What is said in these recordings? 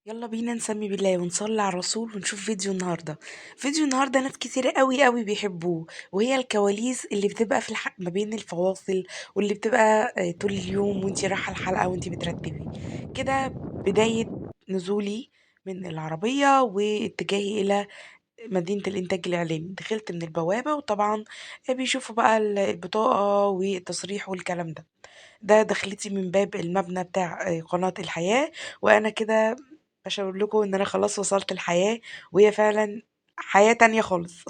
يلا بينا نسمي بالله ونصلي على الرسول ونشوف فيديو النهارده. فيديو النهارده ناس كتير قوي قوي بيحبوه، وهي الكواليس اللي بتبقى في ما بين الفواصل، واللي بتبقى طول اليوم وانتي رايحة الحلقة وانتي بترتبي كده. بداية نزولي من العربية واتجاهي الى مدينة الإنتاج الإعلامي، دخلت من البوابة وطبعا بيشوفوا بقى البطاقة والتصريح والكلام ده. ده دخلتي من باب المبنى بتاع قناة الحياة، وأنا كده بشاور لكم إن أنا خلاص وصلت الحياة، وهي فعلا حياة تانية خالص.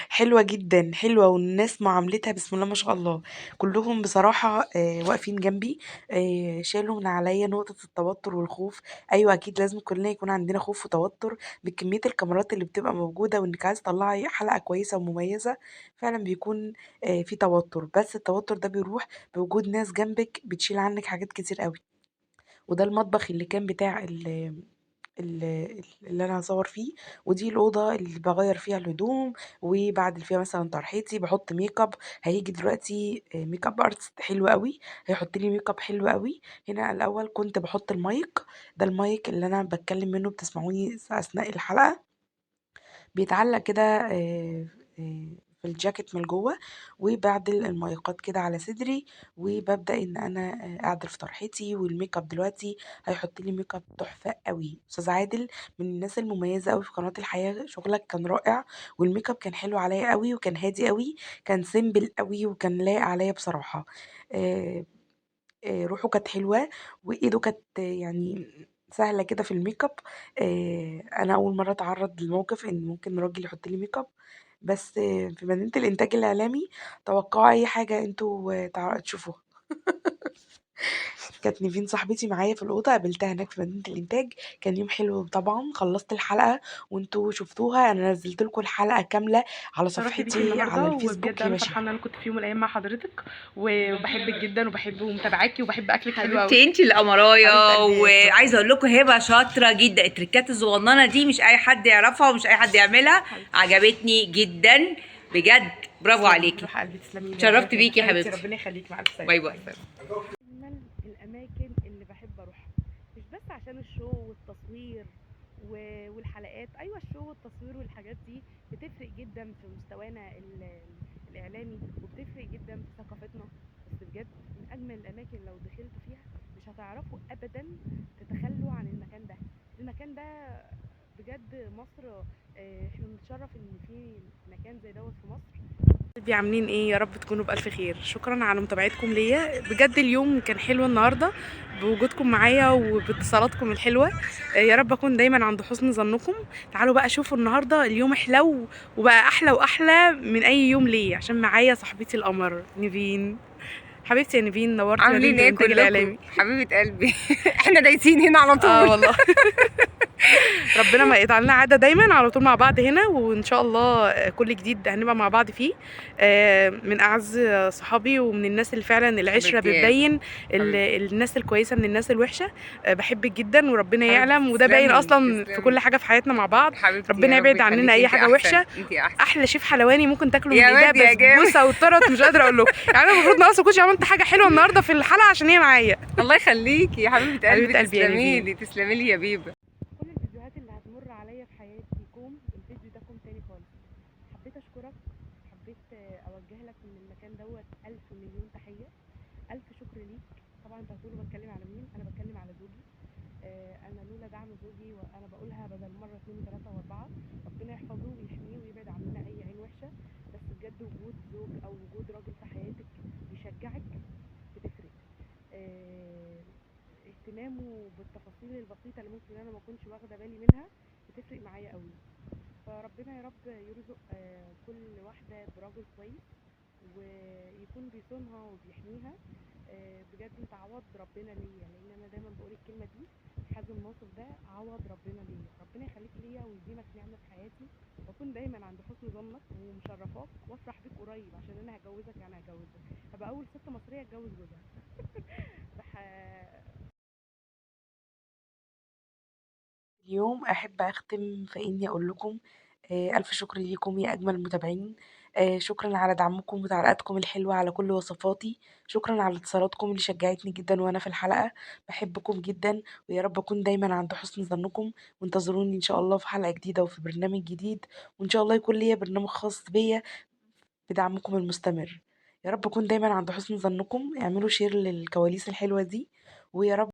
حلوة جدا، حلوة، والناس معاملتها بسم الله ما شاء الله، كلهم بصراحة واقفين جنبي، شالوا من عليا نقطة التوتر والخوف. أيوة أكيد لازم كلنا يكون عندنا خوف وتوتر بكمية الكاميرات اللي بتبقى موجودة، وإنك عايز تطلعي حلقة كويسة ومميزة، فعلا بيكون في توتر، بس التوتر ده بيروح بوجود ناس جنبك بتشيل عنك حاجات كتير قوي. وده المطبخ اللي كان بتاع اللي انا هصور فيه، ودي الاوضة اللي بغير فيها الهدوم وبعدل فيها مثلا طرحتي، بحط make up. هيجي دلوقتي make up artist حلو قوي، هيحط لي make up حلو قوي. هنا الاول كنت بحط المايك، ده المايك اللي انا بتكلم منه، بتسمعوني اثناء الحلقة، بيتعلق كده في الجاكيت من جوه، وبعدل المايكات كده على صدري، وببدا ان انا اعدل في طرحتي. وال make up دلوقتي هيحط لي make up تحفة قوي. استاذ عادل من الناس المميزة قوي في قناة الحياة، شغلك كان رائع، وال make up كان حلو عليا قوي، وكان هادي قوي، كان simple قوي، وكان لايق عليا بصراحة. روحه كانت حلوة، وايده كانت سهلة كده في ال make up. انا اول مرة اتعرض للموقف ان ممكن راجل يحط لي make up، بس في مدينة الانتاج الاعلامي توقعوا اي حاجة انتوا تشوفوها. كانت نيفين صاحبتي معايا في الاوضة، قابلتها هناك في مدينة الانتاج، كان يوم حلو طبعا. خلصت الحلقة وانتوا شفتوها، انا نزلت لكم الحلقة كاملة على شرفت بيكي صفحتي على النهارده، الفيسبوك وبجد انا هبه فرحانة شيحه. ان انا كنت في يوم من الايام مع حضرتك، وبحبك جدا وبحب ومتابعاكي وبحب اكلك حلو قوي. حبيبتي انت القمرايه. حبيبه قلبي يا سكر. وعايزه اقول لكم هبه شاطرة جدا، التريكات الصغننه دي مش اي حد يعرفها ومش اي حد يعملها، عجبتني جدا بجد، برافو تسلمي عليكي. روح قلبي، تسلمي لي، ربنا اتشرفت يخليك بيكي يا حبيبتي، حبيبتي. ربنا يخليك، مع الف سلامه. bye bye. اجمل الاماكن اللي بحب اروحها، مش بس عشان ال show والتصوير والحلقات. ايوه ال show والتصوير والحاجات دي بتفرق جدا في مستوانا الاعلامي، وبتفرق جدا في ثقافتنا، بس بجد من اجمل الاماكن لو دخلتوا فيها مش هتعرفوا ابدا تتخلوا عن المكان ده. المكان ده بجد مصر، احنا بنتشرف ان في مكان زي دوت في مصر. قلبي عاملين ايه؟ يا رب تكونوا بألف خير. شكرا على متابعتكم ليا، بجد اليوم كان حلو النهارده بوجودكم معايا وباتصالاتكم الحلوة. يا رب اكون دايما عند حسن ظنكم. تعالوا بقى شوفوا النهارده اليوم حلو وبقى احلى واحلى من اي يوم ليا، عشان معايا صاحبتي القمر نيفين. حبيبتي يا نيفين، نورتي عاملين مدينة ايه الانتاج كلكم؟ الاعلامي. حبيبه قلبي. احنا دايسين هنا على طول. والله. ربنا ما يقطع لنا عادة، دايما على طول مع بعض هنا، وان شاء الله كل جديد هنبقى مع بعض فيه. من اعز صحابي ومن الناس اللي فعلا العشرة حبيبتي يا بتبين حبيبتي. الناس الكويسة من الناس الوحشة. بحبك جدا وربنا حبيبتي، يعلم، وده باين تسلمي، اصلا في تسلمي. كل حاجة في حياتنا مع بعض. حبيبتي ربنا يا رب يبعد عننا يخليكي، اي انتي حاجة احسن، وحشة. انتي احسن. احلى شيف حلواني ممكن تاكله من يا ايديها، واد يا جامد. بسبوسه والطرط، مش قادرة اقول لكم. انا المفروض ناقص كنتش عملت حاجة حلوة النهارده في الحلقة عشان هي معايا. الله يخليكي يا حبيبه قلبي، حبيبه قلبي يا تسلمي نيفين. لي، تسلمي لي يا بيبه. كل الفيديوهات اللي هتمر عليا في حياتي كوم، الفيديو ده كوم تاني خالص. حبيت اشكرك، حبيت اوجه لك من المكان دوت 1000 مليون تحية، 1000 شكر ليك. طبعا انت هتقولوا بتكلم على مين؟ انا بتكلم على زوجي. انا لولا دعم زوجي، وانا بقولها بدل مرة 2 و3 و4، ربنا يحفظه ويحميه ويبعد عننا اي عين وحشة. بس بجد وجود زوج او وجود راجل في حياتك بيشجعك بتفرق. اهتمامه بالتفاصيل البسيطة اللي ممكن انا ما اكونش واخده بالي منها بتفرق معايا قوي. فربنا يا رب يرزق كل واحدة براجل كويس ويكون بيصونها وبيحميها. بجد انت عوض ربنا ليا، لان انا دايما بقول الكلمة دي، حازم ناصف ده عوض ربنا ليا. ربنا يخليك ليا ويديمك نعمه في حياتي، واكون دايما عند حسن ظنك ومشرفاك، وافرح بيك قريب عشان انا هجوزك، يعني هجوزك، هبقى اول ست مصرية اتجوز جوزها. اليوم احب اختم في اني اقول لكم الف شكر ليكم يا اجمل متابعين. شكرا على دعمكم وتعليقاتكم الحلوة على كل وصفاتي. شكرا على اتصالاتكم اللي شجعتني جدا وانا في الحلقة. بحبكم جدا، ويا رب اكون دايما عند حسن ظنكم. وانتظروني ان شاء الله في حلقة جديدة وفي برنامج جديد، وان شاء الله يكون ليا برنامج خاص بيا بدعمكم المستمر. يا رب اكون دايما عند حسن ظنكم. اعملوا share للكواليس الحلوة دي، ويا رب